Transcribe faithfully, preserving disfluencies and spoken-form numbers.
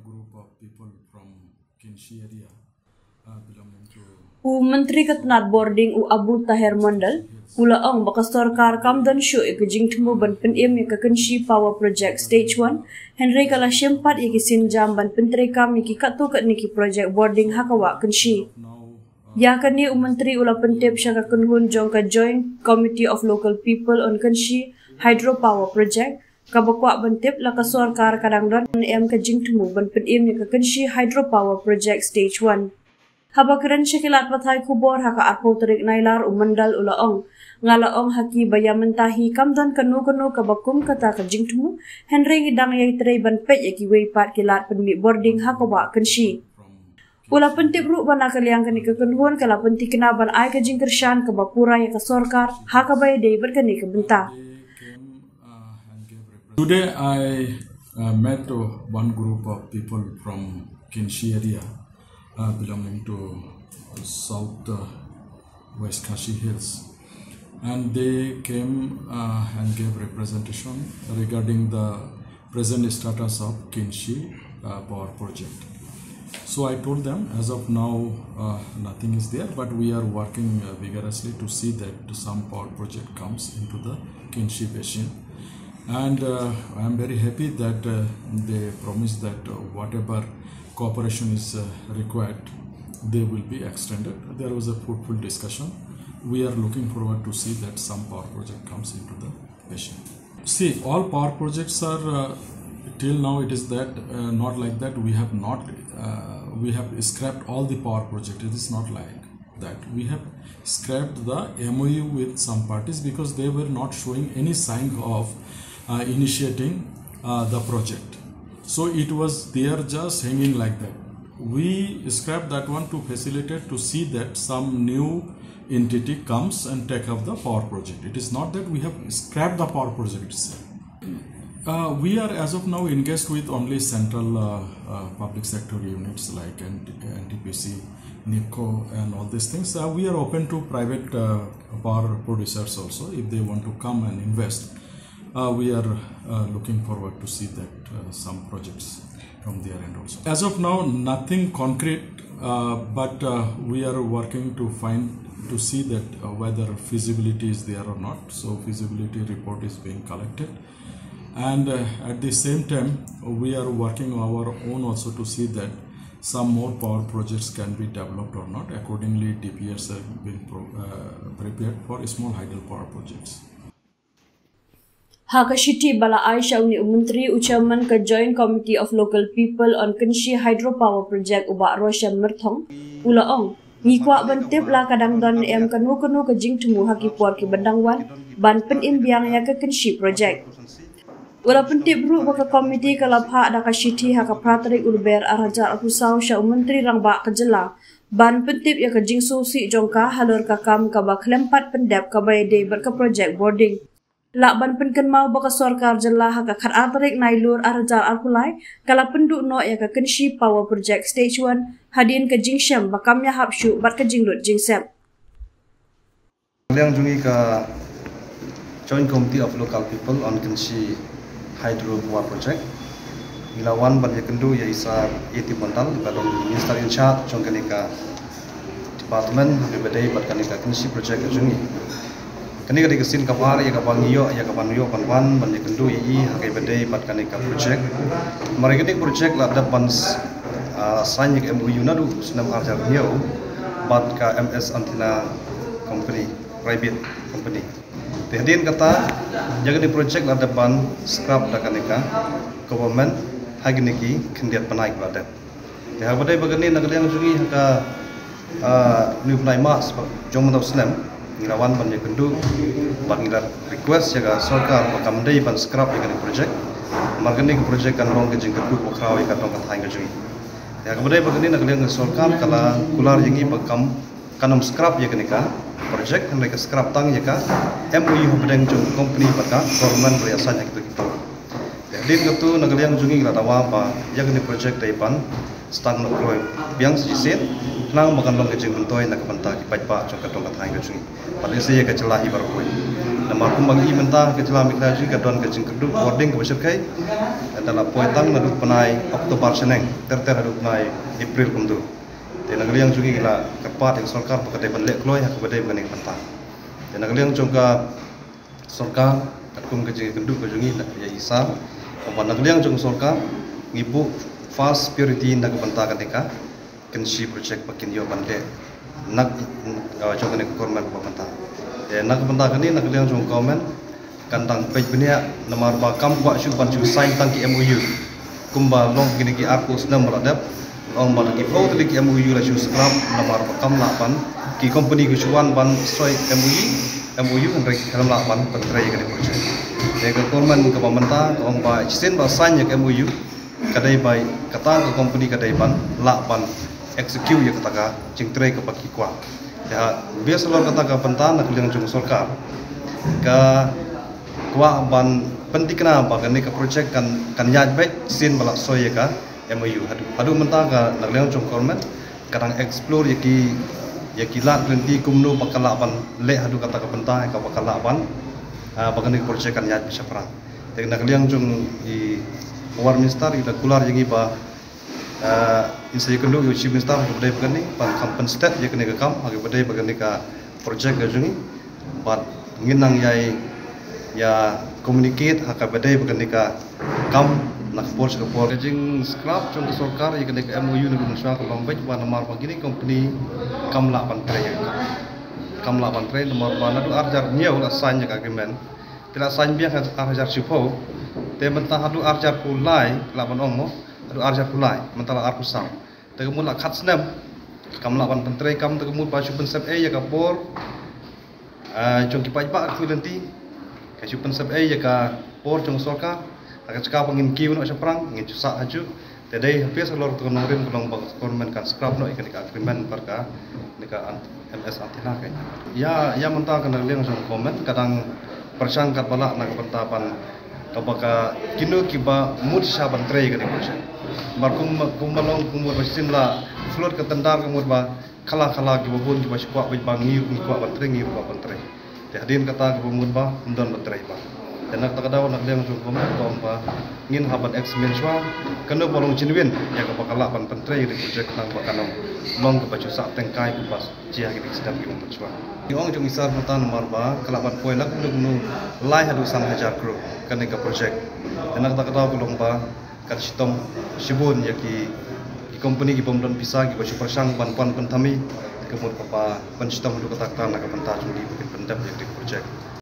Group of people from Kinshi area, uh, belonging to U Myntri ka tnad bording u Abu Taher Mondal u la ong ba ka sorkar kam don shuh ïa ka jingthmu ban pynim ïa ka Kynshi Power Project Stage one, hynrei ka la shim pat ïa ki sienjam ban pyntreikam ïa ki katto katne ki project bording ha ka wah Kynshi. Ïa kane u Myntri u la pyntip sha ka kynhun jong ka Joint Committee of Local People on Kynshi Hydropower Project, kaba kwah ban tip la ka sorkar ka dang don ne em ka jingthmu ban pynim ïa ka Kynshi Hydropower Project Stage one. Haba kren sha ki lad pathai khubor ha ka arphew tarik Nailar, u Mondal u la ong, nga la ong ha ki ba ïa mynta hi kam don kano kano kaba kum kata ka jingthmu, hynrei ngi dang ïai trei ban peit ïa kiwei pat ki lad pynmih bording ha ka wah Kynshi. U la pyntip ruh ba na ka liang kane ka kynhun ka la pynthikna ban ai ka jingkyrshan kaba pura ïa ka sorkar ha kaba ïadei bad kane ka bynta. Today I uh, met uh, one group of people from Kinshi area, uh, belonging to South uh, West Khasi Hills, and they came uh, and gave representation regarding the present status of Kinshi uh, power project. So I told them, as of now, uh, nothing is there, but we are working uh, vigorously to see that some power project comes into the Kinshi basin. And uh, I am very happy that uh, they promised that uh, whatever cooperation is uh, required, they will be extended. There was a fruitful discussion. We are looking forward to see that some power project comes into the basin. See, all power projects are uh, till now it is that uh, not like that. We have not uh, we have scrapped all the power project. It is not like that. We have scrapped the M O U with some parties because they were not showing any sign of uh, initiating uh, the project. So it was there just hanging like that. We scrapped that one to facilitate to see that some new entity comes and take up the power project. It is not that we have scrapped the power project itself. Uh, we are as of now engaged with only central uh, uh, public sector units like N T P C, NEEPCO, and all these things. Uh, we are open to private uh, power producers also if they want to come and invest. Uh, we are uh, looking forward to see that uh, some projects from their end also. As of now, nothing concrete, uh, but uh, we are working to find to see that uh, whether feasibility is there or not. So feasibility report is being collected, and uh, at the same time, we are working on our own also to see that some more power projects can be developed or not. Accordingly, D P Rs have been pro- uh, prepared for small hydel power projects. Ha ka shithi ba la ai sha une u myntri, u chairman ka Joint Committee of Local People on Kynshi Hydropower Project, u Bah Roshan Myrthong, u la ong, ngi kwah ban tip la ka dang don em kano kano ka jingthmu ha ki por ki ba dang wan ban pynim biang ïa ka Kynshi Project. U la pyntip ruh ba ka komiti ka la phah da ka shithi ha ka phra tarik u Lber ar hajar arphew saw sha u Myntri Rangbah ka jylla ban pyntip ïa ka jingsngewsih jong ka halor ka kam kaba khlem pat pyndep kaba ïadei bad ka project bording. Lah ban pynkynmaw ba ka sorkar jylla ha ka khatar tarik Nailur ar hajar arphew lai ka la pynduh noh ïa ka Kynshi Power Project Stage one hadien ka jingshem ba kam ïahap shuh bad ka jinglut jingsep. Liang jong ngi ka Joint Committee of Local People on Kynshi Hydro Power Project, ngi la wan ban ïakynduh ïa i Sir A T Mondal, i ba long Minister in charge jong kane ka department ha kaba ïadei bad kane ka Kynshi Project ka jong ngi. Kane ka dei ka sien kaba ar ïa kaba ngi ïoh, ïa kaba ngi ïoh ban wan ban ïakynduh ïa i ha kaba ïadei bad kane ka project. Namar ïa kane ka project la dep ban sign ïa ka M O U naduh u snem ar hajar hynñiew bad ka M S Antenna Company, private company. Te hadien kata, ïa kane ka project la dep ban scrap da kane ka government ha kine ki khyndiat bnai kiba la dep. Te ha kaba ïadei bad kane, na ka liang jong ngi ha ka une u bnai March jong mynta u snem, ngi la wan ban ïakynduh bad ngi la request ïa ka sorkar ba kam dei ban scrap ïa kane ka project. Namar kane ka project kan long ka jingkyrkhu bakhraw ïa ka dong ka thaiñ ka jong ngi. Te ha kaba ïadei bad kane, na ka liang ka sorkar ka la kular ïa ngi ba kam kan ym scrap ïa kane ka project, hynrei ka scrap tang ïa ka M O U hapdeng jong ka company bad ka government ba la ïa sign ha kito ki por. Te hadien kata, na ka liang jong ngi ngi la dawa ba ïa kane ka project dei ban sdang noh kloi biang sa shisien, khnang ba kan long ka jingmyntoi na ka bynta ki paidbah jong ka dong ka thaiñ ka jong ngi bad lehse ïa ka jylla hi baroh kawei. Namar kumba ngi mynta ka jylla Meghalaya jong ngi ka don ka jingkyrduh warding kaba shyrkhei. Ka la poi tang naduh bnai October shaneng ter ter haduh bnai April kumtu. Te na ka liang jong ngi la kyrpad ïa ka sorkar ba ka dei ban leh kloi ha kaba dei ba kane ka bynta. Te na ka liang jong ka sorkar, katkum ka jingkyrduh ka jong ngi ïa i sir, kumba na ka liang jong ka sorkar ngi buh first priority na ka bynta kane ka kynshi project ba kin ïoh ban leh na, uh, jong kane ka government ba mynta. Te na ka bynta kane na ka liang jong ka government kan dang peit bniah namar ba kam kwah shuh ban shu sign tang ki M O U. Kumba long kine ki arphew snem ba la dep, long ba la ki phew tylli ki M O U la shu scrap namar ba kam lah ban, ki company ki shu wan ban soi M O U, M O U hynrei ki khlem lah ban pyntrei ïa kane ka project. Te ka government kaba mynta ka ong ba shisien ba sign ïa ka M O U, ka dei ba kata ka company ka dei ban lah ban execute ïa kata ka jingtrei kaba ki kwah. Te ha base halor kata ka bynta na ka liang jong ka sorkar ka kwah ban pynthikna ba kane ka project kan, kan ïaid beit shisien ba la soi ïa ka M O U. Haduh, haduh mynta ka na ka liang jong ka government ka dang explore ïa ki, ïa ki lad ki lynti kumno ba ka lah ban leh haduh kata ka bynta ïa kaba ka lah ban, ah, ba kane ka project kan ïaid beit shaphrang. Te na ka liang jong i Power Minister i la kular ïa ngi ba, ah, in sa ïakynduh ïa u Chief Minister ha kaba dei ba kane ban kham pynstet ïa kane ka kam ha kaba dei ba kane ka project ka jong ngi. Bad ngin nang ïai, ïa communicate ha kaba dei ba kane ka kam na ka por sha ka por. Ka jing scrap jong ka sorkar ïa kane ka M O U na ka mynshuwa ka long beit ba namar ba kine company kam lah ban trei ïa ka kam. Kam lah ban trei namar ba naduh ar hajar hynñiew la sign ïa ka agreement. Te la sign biang ha ar hajar shiphew. Te mynta haduh ar hajar arphew lai la ban ong mo. Haduh ar hajar arphew lai mynta la arphew saw. Te ka mut la khat snem kam lah ban pyntrei kam, te ka mut ba shu pynsep ei ïa ka por, ah, jong ki paidbah ki lynti. Ka shu pynsep ei ïa ka por jong sorkar. Ha ka jaka ba ngin kiew noh shaphrang ngin shu sah hajuh. Te dei ha base halor kata ka nongrim ka long ba ka government kan scrap noh ïa kane ka agreement bad kane ka M S Antenna ka. Ïa, ïa mynta ka na ka liang jong ka government ka dang pyrshang katba lah na ka bynta ban kaba ka kino kiba mut shisha ban trei ïa kane ka project. Namar kum, kumba long ka mut ba shisien la float ka tender ka mut ba khala khala kiba bun kiba shu kwah beit ba ngi ruh ngi kwah ban trei, ngi ruh kwah ban trei. Te hadien kata kaba mut ba ym don ban trei ba. Te na kata ka daw na ka liang jong ka government ka ong ba ngin hap ban examine shuwa kano ba long genuine ïa kaba ka lah ban pyntrei ïa ka project khnang ba kan ym long kaba shu sah teng kai kumba jia ha kine ki snem ki long mynshuwa. Ngi ong jong i sir mynta namar ba ka lah ban poi la kumno kumno lai haduh san hajar klur kane ka project. Te na kata ka daw ka long ba kan shitom shibun ïa ki, ki company ki bym don pisa kiba shu pyrshang ban pan pynthame. Ka mut ba pynshitom haduh katta katta na ka bynta jong ki ba kin pyndep ïa ki project.